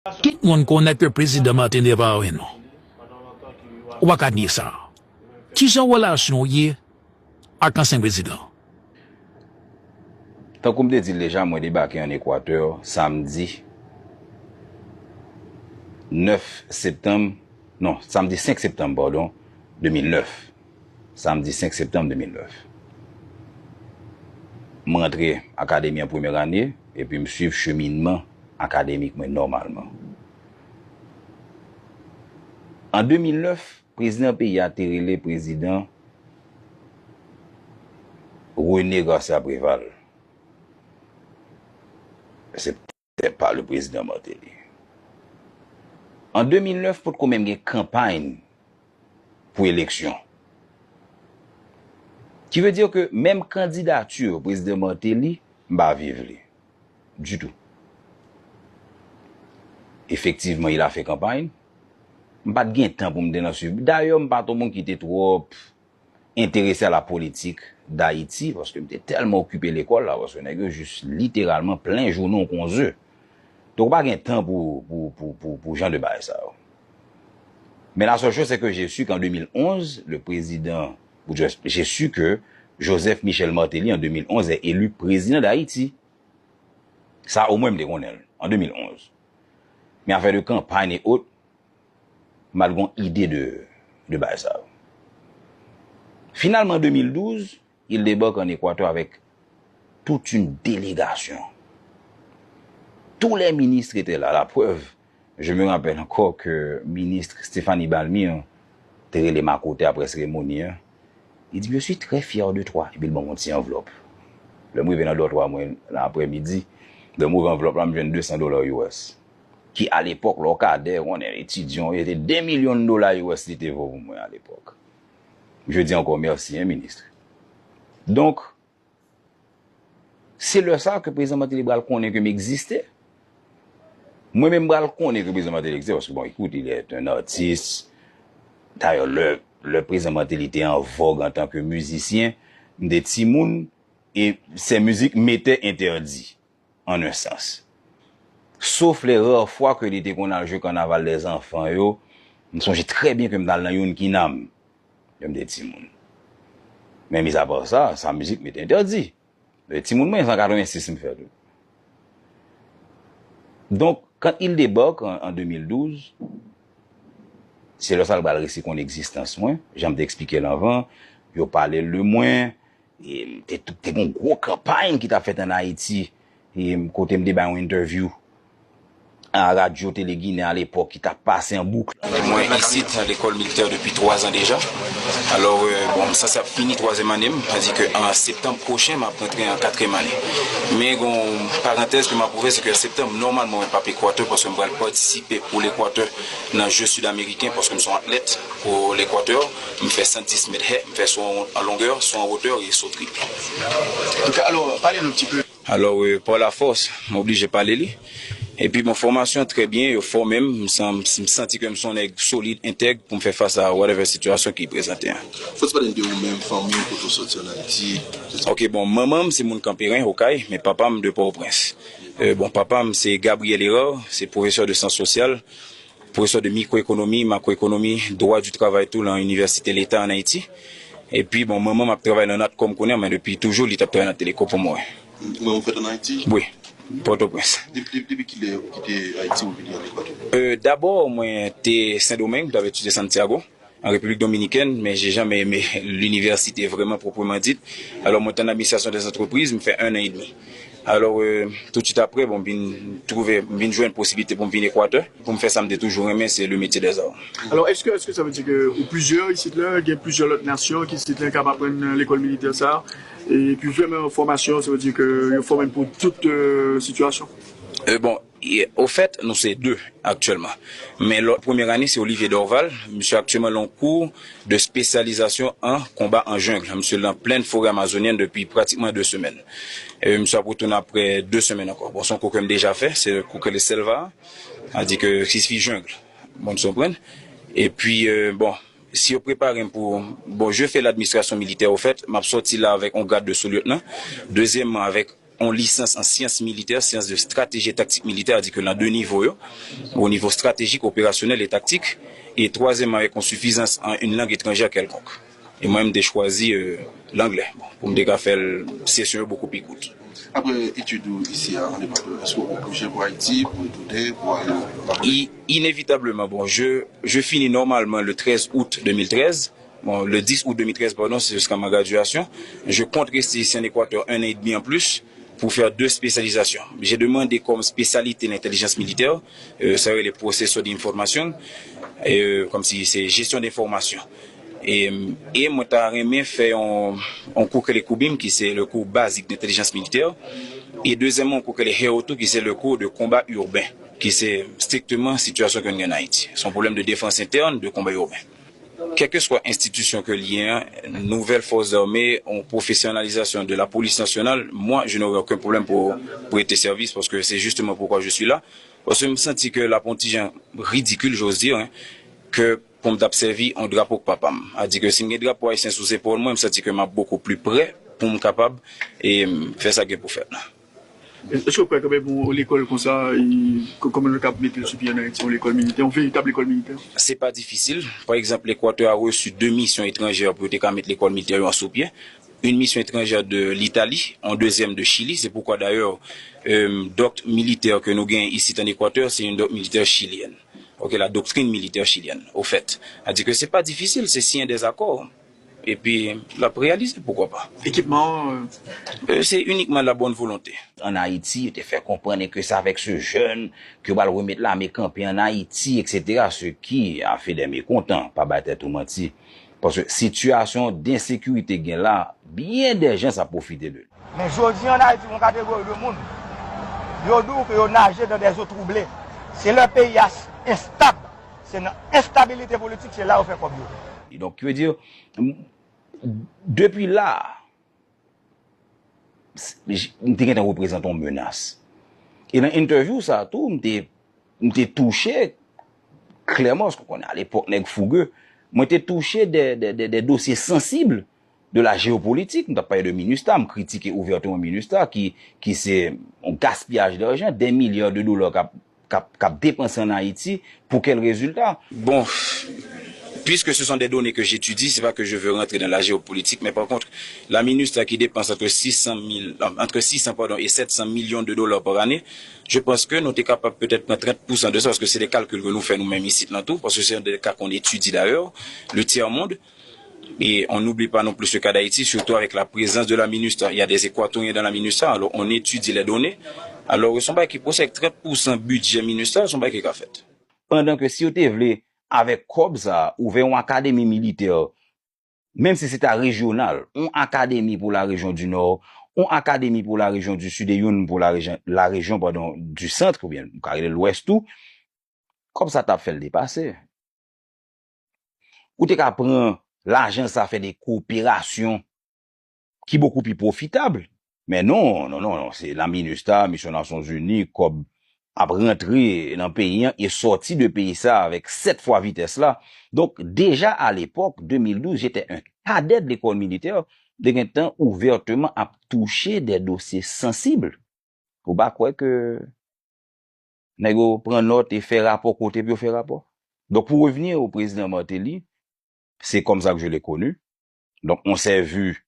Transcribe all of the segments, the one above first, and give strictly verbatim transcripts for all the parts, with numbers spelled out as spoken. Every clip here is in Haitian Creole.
Tout moun konnen ke prezidan Martelly pa renmen nou. Ou pa ka nye sa. Kijan relasyon w ye ak ansyen prezidan? Tankou m te di l deja, mwen debake ann Ekwatè samdi nèf septanm, non, samdi senk septanm, padon, de mil nèf. Samdi senk septanm de mil nèf. M rantre akademi an premyè ane, epi m swiv cheminman akademik mwen nòmalman. An de mil nèf, prezidan peyi a te rele prezidan René Garcia Préval. C'était pas le président Martelly. An de mil nèf, potko menm gen kanpay pou eleksyon. Ki vle di ke menm kandidati prezidan Martelly, m pa viv li. Ditou. Efektivman, il a fait campagne. M pa t gen tan pou m te nan swiv. Dayè, m pa t yon moun ki te twòp enterese a la politik Dayiti, paske m te tèlman okipe lekòl la, paske nèg yo jis literalman plen jounen w kon ze. Donk, ou pa gen tan pou, pou, pou, pou, pou jan de bagay sa yo. Men la seule chose, c'est que j'ai su qu'en deux mille onze, le président, ou du moins, j'ai su que Joseph Michel Martelly, en deux mille onze, est élu président d'Haïti. Sa, omwen, m te konnen l, an de mil onz. Men afè de kanpay e ot, m pa t gon ide de, de bagay sa yo. Finalman, en deux mille douze, il débarque en Équateur avec toute une délégation. Tous les ministres étaient là. La preuve, je me rappelle encore que ministre Stéphanie Balmire te rele m akote apre seremoni an. Li di, "Je suis très fier de toi." Epi l ban m yon ti anvlòp. Lè m rive nan dòtwa mwen, nan aprèmidi, lè m ouvè anvlòp la, m jwenn de san dola U S. Ki, alepòk, lè w kadè, konnen, etidyan, se te de milyon dola U S li te vo pou mwen alepòk. Je dis encore merci, hein, ministre. Donk, se lè sa ke prezidan Martelly pral konnen ke m egziste. Mwen menm pral konnen ke prezidan Martelly egziste, paske, bon, écoute, il est un artiste. D'ailleurs, lè, lè prezidan Martelly te an vòg antanke mizisyen, m te timoun, e ses musiques m'étaient interdites, en un sens. Sauf les rares fois que li te konn al jwe kannaval dèzanfan yo, m sonje trè byen ke m t al nan youn ki nan m, lè m te timoun. Men mizapa sa, sa mizik m te entèdi. E timoun mwen, se an katrevensis m fèt wi. Donk, quand il débarque en, en deux mille douze, se lè sa l pral resi konn egzistans mwen, jan m te eksplike l anvan, yo pale l de mwen, e m te, te gen yon gwo kanpay ki t ap fèt ann Ayiti, e m, kote m te bay yon entèvyou a Radyo Tele Ginen alepòk ki t ap pase an bouk. Mwen isit nan lekòl militè depi twa zan deja. Alò, euh, bon, sa, sa ap fini twazyèm ane m, sa di ke an septanm pwochen, m ap rantre an katriyèm ane. Men gon parantèz ke m ap ouvè, se ke septanm, nòmalman, mwen p ap Ekwatè, paske m pral patisipe pou Lekwatè nan Je Sud Ameriken, paske m se yon atlèt pou Lekwatè. M fè san dis mèt hè, m fè so an longè, so an wotè e so trip. Antouka, alò, pale nou ti pe. Alò, euh, pa la fòs, m oblije pale li. Epi, bon, fòmasyon trè byen, yo fòme m, m san-, m santi ke m se yon nèg solid, entèg pou m fè fas a whatever sitiyasyon ki prezante an. Fò w pale n de ou menm, fanmi w, kote w soti ann Ayiti. Ok, bon, manman m se moun Kanperen, Okay, men papa m de Pòtoprens. Euh, bon, papa m se Gabriel Hérard, se pwofesè de syans sosyal, pwofesè de mikroekonomi, makroekonomi, dwa di travay tou nan Inivèsite Leta ann Ayiti. Epi, bon, manman m ap travay nan Natcom kounye a, men depi toujou, li t ap travay nan Telecom pou mwen. Manman w fèt ann Ayiti? Wi, Pòtoprens. Depi, depi, depi kilè ou kite Ayiti ou vini ann Ekwatè? Euh, dabò, mwen te Sendomeng, m t ap etidye Santiago, an Repiblik Dominikèn, men j'ai jamais aimé l'université vraiment proprement dite. Alò, mwen te nan administration des entreprises, m fè un an edmi. Alò, euh, tout de suite après, bon, m vin twouve, m vin jwenn posibilite pou m vin Ekwatè, pou m fè sa m te toujou renmen, se le métier des arts. Alors, est-ce que, est-ce que ça veut dire que ou plusieurs ici là, il y a plusieurs autres nations qui ici là, capables d'apprendre l'école militaire ça, et puis vraiment formation, ça veut dire que ils forment pour toute euh, situation? Euh, bon, e, ofèt, nou se de aktyèlman. Men lòt premye ane, se Olivier Dorval. Misye aktyèlman lan yon kou de spécialisation en combat en jungle. Misye lan plenn forè amazonyèn depi pratikman de semèn. E misye ap retounen apre de semèn ankò. Bon, se yon kou ke m deja fè, se kou ke le Selva, sa di ke ki sifi jungle. Bon, nou konprann. Epi, euh, bon, si yo prepare m pou, bon, je fais l'administration militaire, au fait, m ap sòti la avèk yon grad de sous-lieutenant. Dezyèmman, avèk yon lisans an syans militè, sciences de stratégie et tactique militaire, sa vle di ke nan de nivo yo, o nivo stratejik, operasyonèl e taktik, e twazyèmman, avèk yon sifizans an une langue étrangère quelconque. E mwen, m te chwazi, euh, langlè, bon, pou m te ka fè l, sesyon yo bokou pi kout. Apre etid ou isi a, an Ekwatè, èske w oblije pou Ayiti, pou retounen, pou ale Mawriti? I-, inévitablement, bon, je, je finis normalement le treize août deux mille treize. Bon, le dix août deux mille treize, pardon, c'est jusqu'à ma graduation. Je compte rester ici en Équateur un an et demi en plus pour faire deux spécialisations. J'ai demandé comme spécialité l'intelligence militaire, euh, ça veut dire processus d'information, euh, comme si c'est gestion d'information. E, e mwen ta renmen fè yon, yon kou ki rele Koubim, ki se le cours basique d'intelligence militaire, e dezyèmman, yon kou ki rele Heotu, ki se le cours de combat urbain, ki se strikteman sitiyasyon ke nou gen an Ayiti. Se yon pwoblèm de defans entèn, de konba iben. Kèlkeswa enstitisyon ke l ye, nouvèl fòs zame, yon pwofesyonalizasyon de la polis nasyonal, mwen, je n'aurai aucun problème pour prêter service, paske se justement pourquoi je suis là. Paske m santi ke l ap yon ti jan ridikil, j'ose dire, hein, ke pou m t ap sèvi yon drapo k pa pa m. A di ke si m gen drapo ayisyen sou zepòl mwen, m santi ke m ap bokou pli prè pou m kapab, e, fè sa gen pou fèt la. Èske w kwè kanmenm yon lekòl konsa, e, k-, kòman nou kab mete l sou pye an Ayiti, yon lekòl militè, yon veritab lekòl militè? Se pa difisil. Pa egzanp, Lekwatè a resi de misyon etranjè pou yo te ka met lekòl militè yo an sou pye. Une mission étrangère de l'Italie, yon dezyèm de Chili. Se poukwa dayè, euh, dòkt militè ke nou genyen isit an Ekwatè, se yon dòkt militè chilyèn. Ok, la doctrine militaire chilienne, au fait. A di ke se pa difisil, se siyen des accords. Epi, l ap reyalize, poukwa pa. Ekipman an, euh, se inikman la bonne volonté. An Ayiti, yo te fè konprann ke se avèk se jèn ke yo pral remèt lame kanpe an Ayiti, etsetera. Ce qui a fait des mécontents, pa bay tèt ou manti. Paske sitiyasyon densekirite gen la, byen dè jan sa pwofite de li. Men jodi an Ayiti, yon kategori de moun, yo di w ke yo naje dans des eaux troublées. Se lè peyi a s-, enstab, se nan enstabilite politik, se la yo fè kòb yo. E donk, ki vle di, m-, depi la, s-, j-, m te gentan reprezante yon menas. E nan entèvyou sa a tou, m te, m te touche klèman, paske w konnen, alepòk, nèg fouge, mwen te touche de, de, de, de dosye sansib de la jewopolitik. M t ap pale de minustah, m kritike ouvèteman minustah, ki, ki se yon gaspiyaj dajan, des milliards de dollars k ap, k ap, k ap depanse an Ayiti. Pour quel résultat? Bon, puisque ce sont des données que j'étudie, c'est pas que je veux rentrer dans la géopolitique, mais par contre, la minustah qui dépense entre six cent mille, entre six cents, pardon, et sept cents millions de dollars par année, je pense que nou te kapab petèt pran trant pousan de sa, paske se de kalkil ke nou fè nou menm isit lan tou, paske se de ka ke on étudie d'ailleurs, le tiers monde. Et on n'oublie pas non plus le cas d'Haïti, surtout avec la présence de la minustah. Il y a des Équatoriens dans la minustah, alors on étudie les données. Alors, se yon bagay ki posib, trant pousan bidjè minustah, se yon bagay ki ka fèt. Pandan ke si yo te vle, avèk kòb sa, ouvè yon akademi militè, menm si se ta rejyonal, yon akademi pou la région du Nord, yon akademi pou la région du Sud e youn pou la région, la région, pardon, du Centre, oubyen nou ka rele Lwès tou, kòb sa t ap fè l depase. Ou te ka pran lajan sa fè de koperasyon ki bokou pi pwofitab. Men non, non, non, non, se la minustah, Misyon Nasyonzini, kòb ap rantre nan peyi an e sòti de peyi sa avèk sèt fwa vitès la. Donk, deja a lepòk, de mil douz, j'étais un cadet de l'école militaire, de gentan ouvèteman ap touche de dosye sansib. Ou pa kwè ke nèg yo pran nòt e fè rapò kote pou yo fè rapò? Donc, pour revenir au président Martelly, c'est comme ça que je l'ai connu. Donc, on s'est vu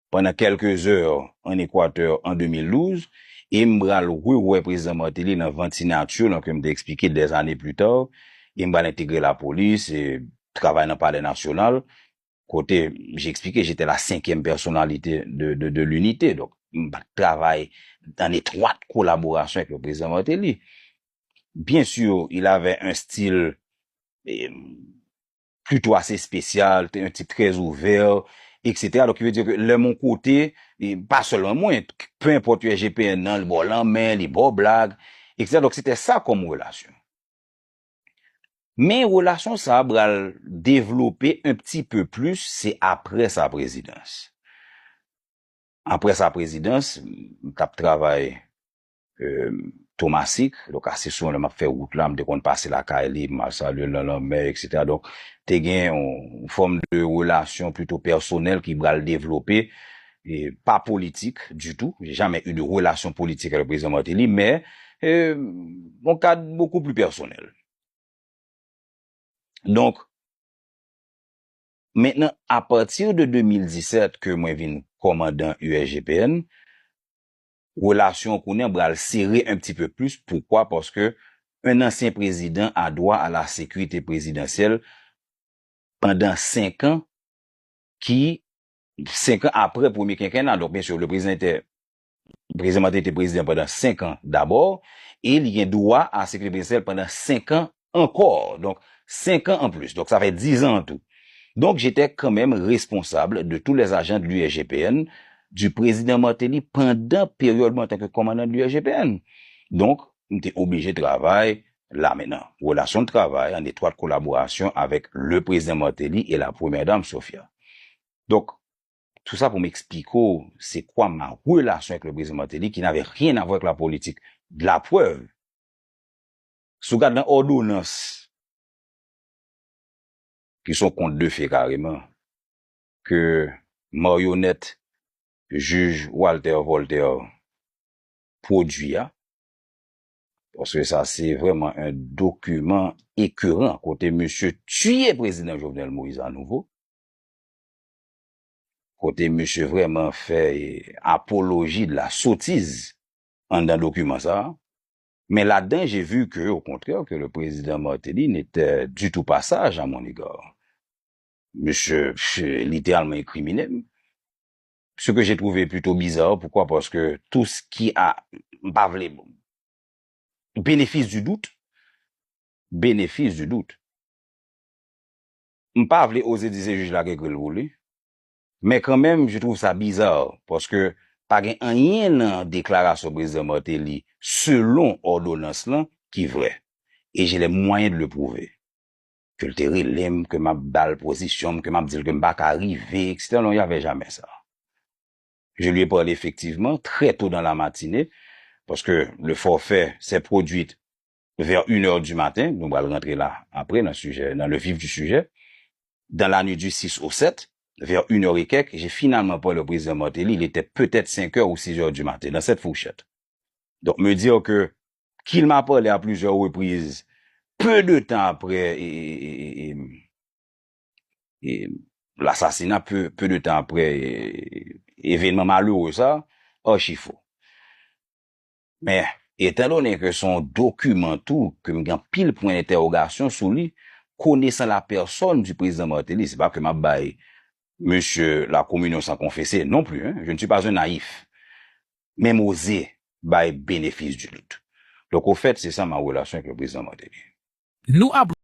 pendant quelques heures en Équateur en deux mille douze, e m pral rewè prezidan Martelly nan vant sinati lan ke m te eksplike des années plus tard, e m pral entegre lapolis, e travay nan Palè Nasyonal, kote, j'ai expliqué, j'étais la cinquième personnalité de, de, de l'unité. Donc, m pa t travay an etwat kolaborasyon avèk le président Martelly. Bien sûr, il avait un style, eh, plutôt assez spécial, un type très ouvert, etsetera. Donc, qui veut dire que lè m yon kote, e pa sèlman mwen, peu importe U S G P N nan, li ba w lanmen, li ba w blag, etsetera. Donc, c'était ça comme relation. Men relasyon sa a pral devlope un petit peu plus, se apre sa prezidans. Apre sa prezidans, m t ap travay, euh, Tomasik, donk ase souvan lè m ap fè wout la, m te konn pase lakay li, m al salye l nan lanmè, etsetera. Donk, te gen yon fòm de relasyon plito pèsonèl ki pral devlope et pas politique du tout. J'ai jamais eu de relation politique avec le président Martelly, mais euh, mon cadre beaucoup plus personnel. Donc, maintenant, à partir de deux mille dix-sept ke mwen vin kòmandan U S G P N, relasyon kounye a pral sere un petit peu plus. Poukwa? Paske un ancien président a droit à la sécurité présidentielle pandan senk an, ki, senk an apre premye kenkena. Donk, mesye, le président était, président Martelly était président pendant cinq ans d'abord, et il y a droit à sécurité présidentielle pendant cinq ans encore. Donc, cinq ans en plus. Donc, ça fait dix ans en tout. Donc, j'étais quand même responsable de tous les agents de l'U S G P N, du président Martelly, pendant période en tant que commandant de l'U S G P N. Donc, m te oblije travay la menm. Relasyon de travay an etwat kolaborasyon avèk le président Martelly et la première dame Sophia. Donk, tou sa pou m eksplike w se kwa ma relasyon avèk le président Martelly qui n'avait rien à voir avec la politique. De la preuve, si w gad nan òdonans, ki se yon kont de fe kareman, ke maryonèt jij Walter Voltaire pwodui a, paske sa se vrèman un document écœurant, kote misye tiye prezidan Jovenel Moïse anouvo, kote misye vrèman fè apoloji de la sotiz anndan dokiman sa a. Mais là-dedans, j'ai vu que, au contraire, que le président Martelly n'était du tout pas sage à mon égard. Monsieur, pff, littéralement incriminé. Ce que j'ai trouvé plutôt bizarre, pourquoi? Parce que tout ce qui a, m pa vle, bénéfice du doute, bénéfice du doute. M pa vle oze di se jij la ki ekri l pou li. Men kanmenm, je trouve ça bizarre, paske pa gen anyen nan deklarasyon prezidan Martelly, selon òdonans lan, ki vrè. Et j'ai les moyens de le prouver. Ke l te rele m, ke m ap ba l pozisyon m, ke m ap di l ke m pa ka rive, et cetera. Non, il y avait jamais ça. Je lui ai parlé effectivement très tôt dans la matinée, parce que le forfait s'est produit vers une heure du matin, nou pral rantre la apre nan sijè, dans le vif du sujet, dans la nuit du six au sept, vers une heure et quelques, j'ai finalement parlé au président Martelly, il était peut-être cinq heures ou six heures du matin, dans cette fourchette. Donc, me dire que qu'il m'a parlé à plusieurs reprises, peu de temps après, et, et, et, et, e, lasasina, pe, pe de tan apre, e, evènman malere sa, achi fo. Men, etan done ke se yon dokiman tou, ke m gen anpil pwen entèwogasyon sou li, connaissant la personne du président Martelly, se pa ke m ap bay monsieur la communion sans confesser non plus, hein, je ne suis pas un naïf. Men m oze bay bénéfice du doute. Donc, au fait, c'est ça ma relation avec le président Martelly. Nou ap